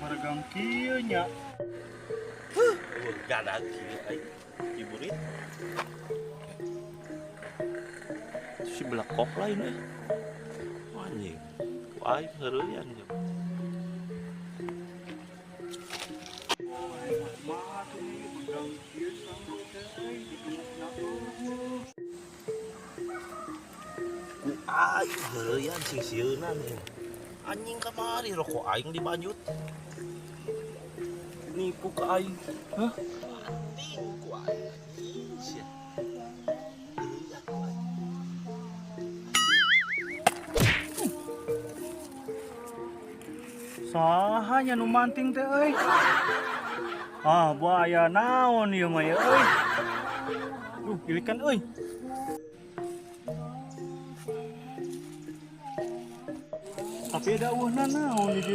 Baregang kieu nya. Huh, gadag kieu aing. Ciburit. Si belakok lain eh. Anjing. Ku aing heureuyan ge. Mah tuh begang kieu sangu teh euy ditungukna eueuh. Ku aing heureuyan sing sieunan ieu. Anjing kamari rokok aing dibanjut. Nipu ka aing. Hah? Anjing ku aing. Anjing sia. Heureuyan ku aing. Saha nya nu manting teh euy? Ah, buah aya naon ieu mah ya euy. Duh, gilikan euy. Tapi ada eueuhna naon di dieu.